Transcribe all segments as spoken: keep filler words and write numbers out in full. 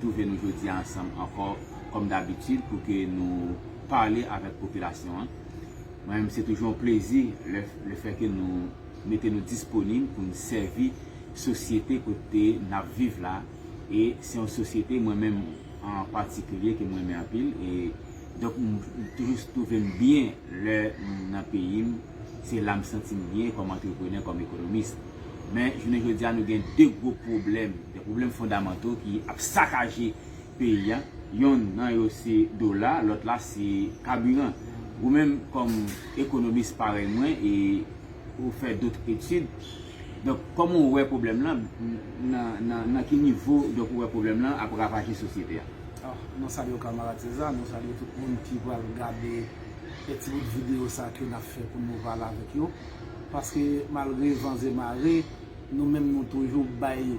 Twouve nou jodi a ansanm ankò, kòm dabitid, pou ke nou pale avèk popilasyon an. Mwen menm, se toujou yon plezi le, le fè ke nou mete nou disponib pou n sèvi sosyete kote n ap viv la. E se yon sosyete, mwen menm an patikilye, ke mwen renmen anpil. E donk, m toujou twouve m byen lè m nan peyi m. Se la m santi m byen kòm antreprenè, kòm ekonomis. Men, jounen jodi a, nou gen de gwo pwoblèm, de pwoblèm fondamanto ki ap sakaje peyi a. Yonn nan yo se dola, lòt la se kabiran. Ou menm, kòm ekonomis parèy mwen, e ou fè dòt etid, donk, kòman ou wè pwoblèm lan, nan, nan, nan ki nivo, donk, ou wè pwoblèm lan ap ravaje sosyete a? Ah, nou salye w, kamarad César, nou salye tout moun ki pral gade e ti bout videyo sa ke n ap fè pou nou pale avèk yo. Paske malgre van e mare, nou menm nou toujou bay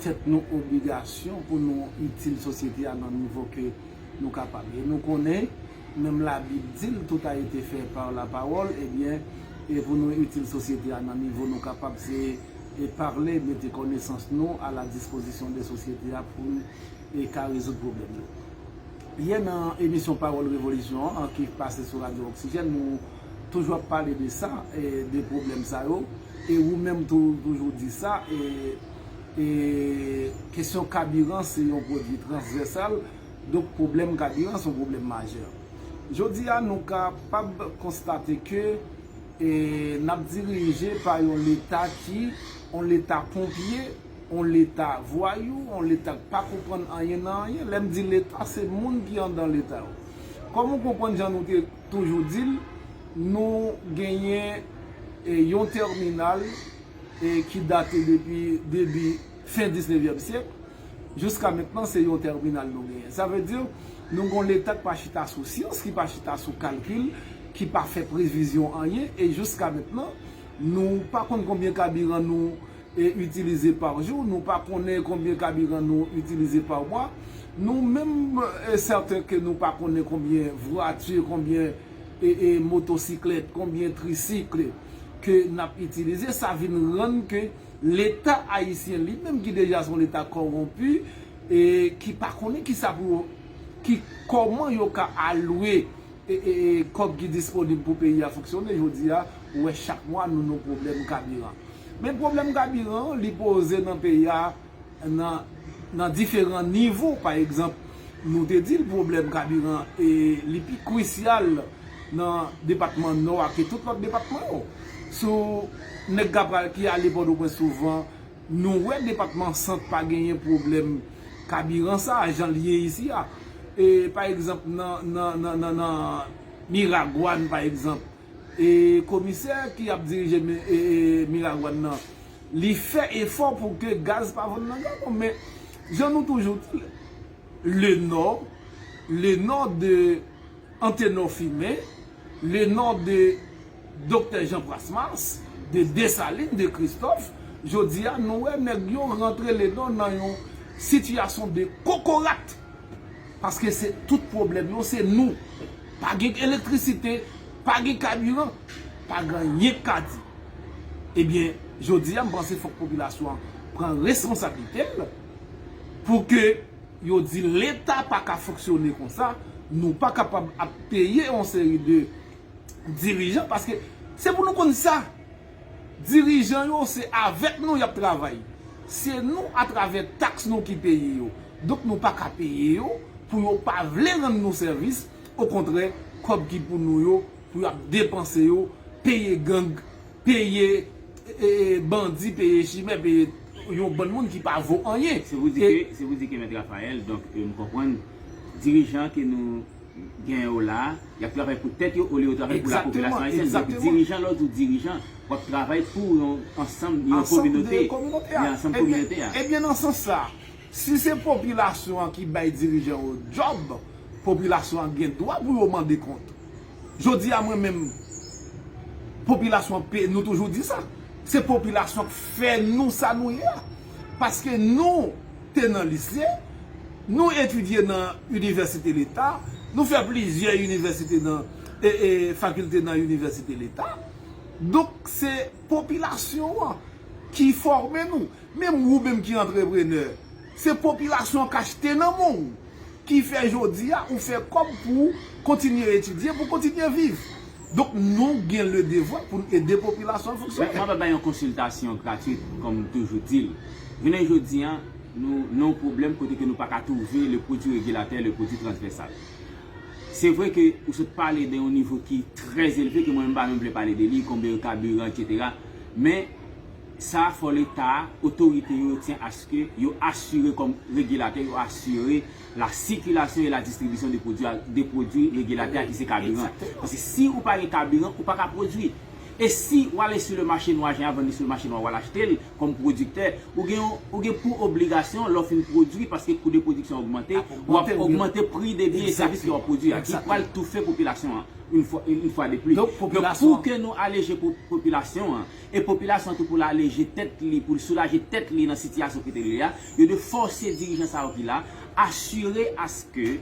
tèt nou obligasyon pou nou itil sosyete a nan nivo ke nou kapab. E nou konnen, menm Labib di l, tout a été fait par la parole, ebyen, e pou nou itil sosyete a nan nivo nou kapab, se e pale, mete konesans nou a la dispozisyon de sosyete a pou e ka rezoud pwoblèm yo. Yè nan emisyon Pawòl Revolisyon an ki pase sou radyo Oxygène, nou toujou ap pale de sa, e de pwoblèm sa yo. E ou menm tou, toujou di sa, e, e kesyon kabiran se yon pwodui transvèsal, donk pwoblèm kabiran se yon pwoblèm majè. Jodi a, nou kapab konstate ke e n ap dirije pa yon Leta ki, yon Leta ponpye, yon Leta vwayou, yon Leta k pa konprann anyen nan anyen. Lè m di Leta, se moun ki anndan Leta yo. Kòm ou konprann, jan nou te toujou di l, nou genyen e yon tèminal e ki date depi debi fen disnevyèm syèk, jiska mentnan se yon tèminal nou genyen. Sa vle di, nou gen yon Leta ki pa chita sou syans, ki pa chita sou kalkil, ki pa fè previzyon anyen, e jiska mentnan, nou pa konn konbyen kabiran nou e itilize pa jou, nou pa konnen konbyen kabiran nou itilize pa mwa, nou menm e sèten ke nou pa konnen konbyen vwati, konbyen e, e motosiklèt, konbyen trisikl ke n ap itilize, sa vin rann ke Leta ayisyen li menm ki deja se yon Leta kòwonpi, e ki pa konnen kisa pou yo, ki, kòman yo ka alwe e, e, e kòb ki disponib pou peyi a fonksyone, jodi a, ou wè chak mwa nou nan pwoblèm kabiran. Men pwoblèm kabiran, li poze nan peyi a, nan, nan diferan nivo. Pa egzanp, nou te di l, pwoblèm kabiran, e li pi krisyal nan depatman Nò a ke tout lòt depatman yo. Sou nèg k ap al, ki ale Pòtoprens souvan, nou wè depatman Sant pa genyen pwoblèm kabiran sa a, jan l ye isi a. E, pa egzanp, nan, nan, nan, nan, nan Miragwàn, pa egzanp, e komisè ki ap dirije Mi-, e, e, Miragwàn nan, li fè efò pou ke gaz pa vann nan Gabon. Men, jan nou toujou di, le Nord, le Nord de Anténor Firmin, le Nord de Doktè Jean Prasmas, de Desalin, de Christophe, jodi a, nou wè nèg yo rantre le Nord nan yon sitiyasyon de kokorat. Paske se tout pwoblèm yo, se nou. Pa gen elektrisite, pa gen kabiran, pa gen anyen k ka di. Ebyen, jodi a, m panse fòk popilasyon an pran responsablite l pou ke yo di Leta pa ka fonksyone konsa, nou pa kapab ap peye yon seri de dirijan, paske se pou nou konn sa. Dirijan yo, se avèk nou y ap travay. Se nou, atravè taks nou, ki peye yo. Donk, nou pa ka peye yo pou yo pa vle rann nou sèvis. Okontrè, kòb ki pou nou yo, pou y ap depanse yo, peye gang, peye, e, e, bandi, peye chimè, peye yon bann moun ki pa vo anyen. Se pou di ke, se pou di ke, Mèt Raphaël, donk, e, m konprann, dirijan ke nou gen yo la, y ap travay pou tèt yo olye yo travay pou lapopilasyon ayisyèn. Donk, dirijan, lè w di w dirijan, w ap travay pou yon ansanm, yon kominote, yon ansanm kominote a. Ebyen, nan sans sa, si se popilasyon an ki bay dirijan yo djòb, popilasyon an gen dwa pou yo mande kont. Jodi a, mwen menm, popilasyon an pe-, nou toujou di sa, se popilasyon k fè nou sa nou ye a. Paske nou te nan lise, nou etidye nan inivèsite Leta, nou fè plizyè inivèsite nan, e, e, fakilte nan inivèsite Leta. Donk, se popilasyon an ki fòme nou. Menm ou menm ki antreprenè, Se popilasyon an k achte nan men w ki fè jodi a ou fè kòb pou w kontinye etidye, pou w kontinye viv. Donk, nou gen le devwa pou n ede popilasyon an fonksyone. Mwen, mwen ap bay yon konsiltasyon gratwit, kòm m toujou di l. Jounen jodi a, nou nan yon pwoblèm kote ke nou pa ka twouve le produit régulateur, le produit transversal. Se vre ke ou sot pale de yon nivo ki trè elve, ke mwen menm pa menm vle pale de li, konbyen kabiran, etsetera. Men, sa fò Leta, otorite yo tyen aske yo asire kòm regilatè, yo asire la sikilasyon e la distribisyon de pwodui, de pwodui regilatè ki se kabiran. Paske si ou pa gen kabiran, ou pa ka pwodui. E si w ale sou le mache nwa, jan y ap vann li sou le mache nwa, w al achte l kòm pwodiktè, ou gen, ou gen pou obligasyon, lè w fin pwodui, paske kou de pwodiksyon ogmante, w ap ogmante pri de byen e sèvis ke w ap pwodui a, ki pral toufe popilasyon an, yon fwa, yon fwa de plis. Donk, pou ke nou aleje po-, popilasyon an, e popilasyon an tou pou l aleje tèt li, pou l soulaje tèt li nan sitiyasyon kote l ye a, yo dwe fòse dirijan sa yo ki la, asire aske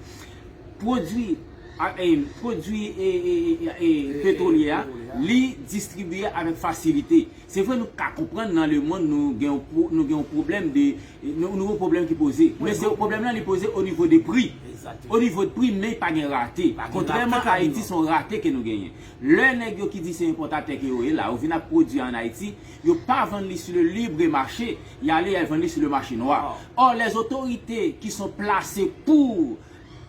pwodui, a, e, pwodui, e, e, e, e, petwolye a, li distribiye avèk fasilite. Se vre, nou ka konprann nan lemonn, nou gen yon pwo-, nou gen yon pwoblèm de, nou, nou gen yon pwoblèm ki poze. Men se pwoblèm nan, li poze o nivo de pri. O nivo de pri, men pa gen rate. Kontrèman a Ayiti, se yon rate ke nou genyen. Lè nèg yo ki di se enpòtatè ke yo ye la, yo vin ap pwodui an Ayiti, yo pa vann li sou le libre marché, y ale, y al vann li sou le mache nwa. Or, les autorités qui sont placées pour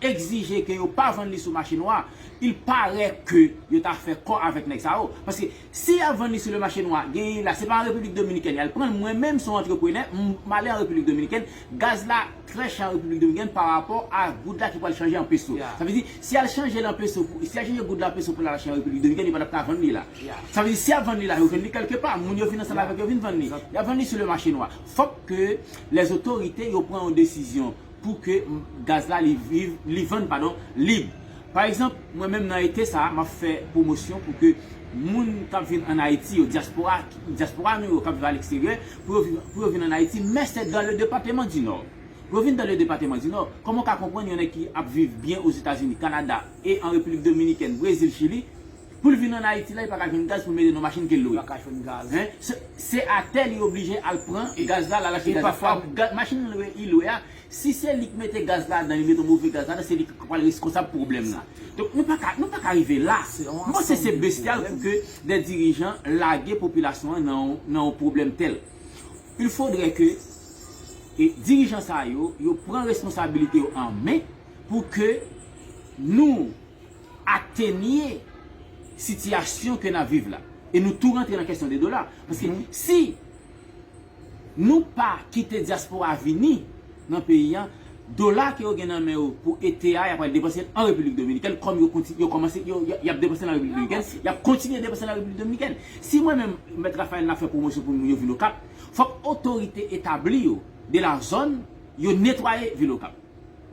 egzije ke yo pa vann li sou mache nwa, il paraît que yo ta fè kò avèk nèg sa yo. Paske si y ap vann li sou le mache nwa, genyen la, se pa an Repiblik Dominikèn y al pran l. Mwen menm, se yon antreprenè, m, m ale an Repiblik Dominikèn, gaz la trè chè an Repiblik Dominikèn pa rapò a goud la ki pral chanje an peso. Sa vle di, si y al chanje l an peso, pou, si y al chanje goud la an peso pou l al achte an Repiblik Dominikèn, yo pa t ap ka vann li la. Sa vle di, si y ap vann li la, yo jwenn li kèlkepa. Moun yo vin ansanm avèk yo vin vann li. Y ap vann li sou le mache nwa. Fòk ke les autorités yo pran yon desizyon pou ke m, gaz la li viv, li vann, padon, lib. Pa egzanp, mwen menm nan ete sa a, m ap fè pwomosyon pou ke moun k ap vin ann Ayiti yo, dyaspora, dyaspora nou yo k ap viv aleksteryè, pou yo vin, pou yo vin ann Ayiti, men se dans le département du Nord. Pou yo vin dans le département du Nord, kòman w ka konprann yon nèg ki ap viv byen Ozetazini, Kanada e an Repiblik Dominikèn, Brezil, Chili, pou l vin ann Ayiti la, li pa ka jwenn gaz pou l mete nan machin ke l lwe. Li pa ka jwenn gaz. Hein? Se, se atè li oblije al pran gaz la, l al achte gaz la. Fwa ga-, machin li lwe, li lwe a, si se li k mete gaz ladan, li mete yon move gaz ladan, se li k pral reskonsab pwoblèm nan. Donk, nou pa ka, nou pa ka rive la. Mwen panse se bestyal pou ke de dirijan lage popilasyon an nan, nan yon pwoblèm tèl. Il faudrait que, e, dirijan sa yo, yo pran responsabilite yo an men pou ke nou atenye sitiyasyon ke n ap viv la. E nou tou rantre nan kesyon de dola. Paske si nou pa kite dyaspora vini nan peyi a, dola ke yo gen nan men yo pou ete a, y ap al depanse l an Repiblik Dominikèn, kòm yo konti-, yo kòmanse, yo, y, y ap depanse l an Repiblik Dominikèn, y ap kontinye depanse l an Repiblik Dominikèn. Si mwen menm, Mèt Raphaël, n ap fè pwomosyon pou moun yo vin Okap, fòk otorite etabli yo de la zòn, yo netwaye vil Okap.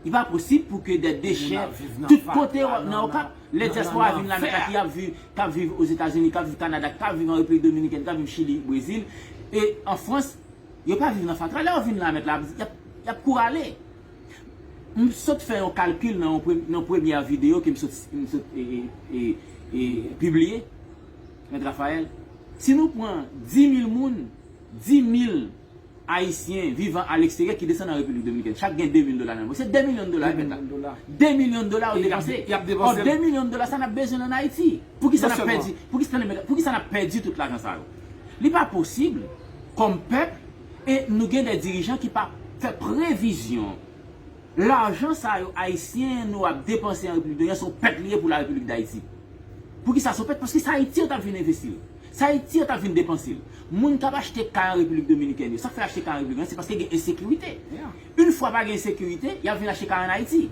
Li pa posib pou ke de dechè tout kote nan Okap, lè dyaspora vin la, mèt la, ki ap viv, k ap viv Ozetazini, k ap viv Kanada, k ap viv an Repiblik Dominikèn, k ap viv Chili, Brezil, e an Frans, yo pa viv nan fatra. Lè yo vin la, mèt la, y ap, y ap kourale. M sot fè yon kalkil nan yon pre-, nan premyè videyo ke m sot, m sot, e, e, e, e, pibliye, Mèt Raphaël. Si nou pran dis mil moun, dis mil Ayisyen vivan aleksteryè ki desann an Repiblik Dominikèn, chak gen de mil dola nan men yo. Se de milyon dola, mèt la. De milyon dola yo depanse. Or, de milyon dola sa n ap bezwen l ann Ayiti. Poukisa n ap pèdi, poukisa n ap, poukisa n ap pèdi tout lajan sa yo? Li pa posib, kòm pèp, e nou gen de dirijan ki pa fè previzyon. Lajan sa yo, Ayisyen nou ap depanse an Repiblik Dominikèn, se yon pèt li ye pou la Repiblik Dayiti. Poukisa se yon pèt? Paske se Ayiti yo t ap vin envesti l. Se Ayiti yo t ap vin depanse l. Moun k ap achte kay an Repiblik Dominikèn yo, sa k fè achte kay an Repiblik Dominikèn, se paske gen ensekirite. Yon fwa pa gen ensekirite, y ap vin achte kay ann Ayiti.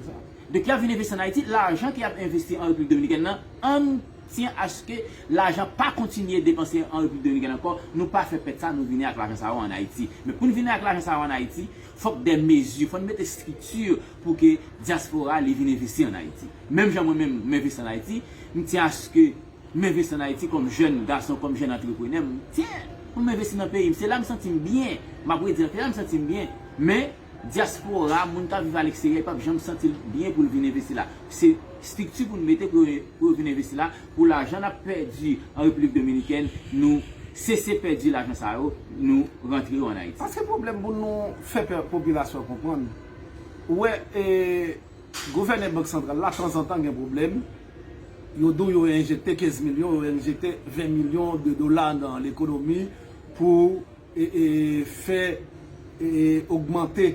Donk, y ap vin envesti ann Ayiti, lajan ke y ap envesti an Repiblik Dominikèn nan, ann tyen aske lajan pa kontinye depanse an Repiblik Dominikèn ankò, nou pa fè pèt sa, nou vini ak lajan sa yo ann Ayiti. Men pou n vini ak lajan sa yo ann Ayiti, fòk de mezi, fò n mete estrikti pou ke dyaspora li vin envesti ann Ayiti. Menm jan mwen menm, m envesti ann Ayiti, m tyen aske m envesti ann Ayiti kòm jèn gason, kòm jèn antreprenè, m tyen pou m envesti nan peyi m. Se la m santi m byen. M ap redi l, se la m santi m byen. Men, dyaspora, moun k ap viv aleksteryè, li p ap janm santi l byen pou l vin envesti la. Se estrikti pou n mete pou yo, pou yo vin envesti la, pou lajan n ap pèdi an Repiblik Dominikèn, nou sese pèdi lajan sa yo, nou rantre yo ann Ayiti. Paske pwoblèm pou nou fè pè- popilasyon an konprann, ou wè, e, gouvènè Bank Santral la, tanzantan gen pwoblèm, yo di w yo enjekte kenz milyon, yo enjekte ven milyon de dola nan lekonomi pou e, e, fè e, ogmante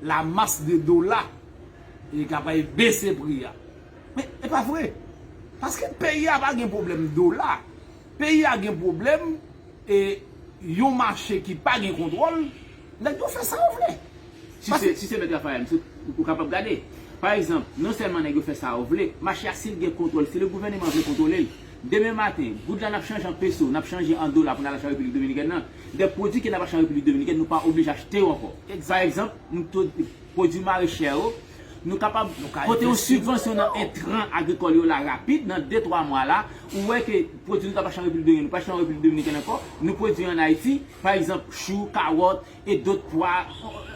la mas de dola e kapab bese pri a. Men e pa vre. Paske peyi a pa gen pwoblèm dola. Peyi a gen pwoblèm e yon mache ki pa gen kontwòl, nèg yo fè sa yo vle. Si se, si se mèt Rafael, misye, ou kapab gade. Pa egzanp, non sèlman nèg yo fè sa yo vle, mache a si l gen kontwòl, si le gouvèneman vle kontwole l, demen maten, goud la n ap chanje an peso, n ap chanje an dola pou n al achte an Repiblik Dominikèn nan, de pwodui ke n ap achte an Repiblik Dominikèn, nou pa oblije achte yo ankò. Pa egzanp, nou to- pwodui mare chè yo, nou kapab pote yon sibvansyon nan entran agrikòl yo la rapid, nan de twa mwa la, ou wè ke pwodui nou t ap achte an Repiblik Dominikèn, nou pa achte an Repiblik Dominikèn ankò, nou pwodui an Ayiti, pa egzanp, chou, kawòt, e dòt pwa,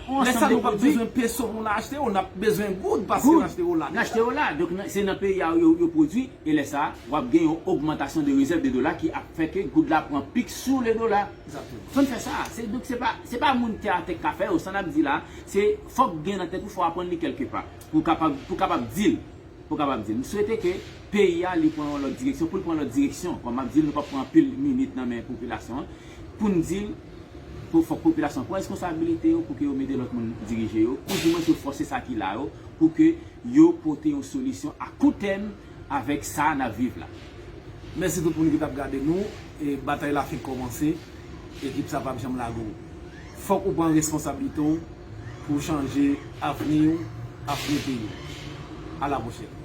yon ansanm de pwodui. Lè sa nou p ap bezwen peso pou n achte yo, n ap bezwen goud paske n achte yo la. N achte yo la. Donk, se nan peyi a yo, yo pwodui, e lè sa, w ap gen yon ogmantasyon de rezèv de dola ki ap fè ke goud la pran pik sou le dola. Fò n fè sa. Se, donk, se pa, se pa moun tè a tè k ka fè yo. Sa n ap di la, se fòk gen nan tèt ou, fò w aprann li kèlke pa. Pou kapab, pou kapab di l. Pou kapab di l. M swete ke peyi a, li pran yon lòt direksyon. Pou l pran yon lòt direksyon, kòm m ap di l, nou p ap pran anpil minit nan men popilasyon an. Pou n di l, pou, fòk popilasyon pran responsabilite yo, pou ke yo mete lòt moun dirije yo, ou dimwens yo fòse sa ki la yo, pou ke yo pote yon solisyon a kou tèm avèk sa n ap viv la. Mèsi tout moun ki t ap gade nou. E batay la fenk kòmanse. Ekip sa p ap janm lage w. Fòk ou pran responsablite w pou w chanje avni w, avni peyi w. A la pwochèn.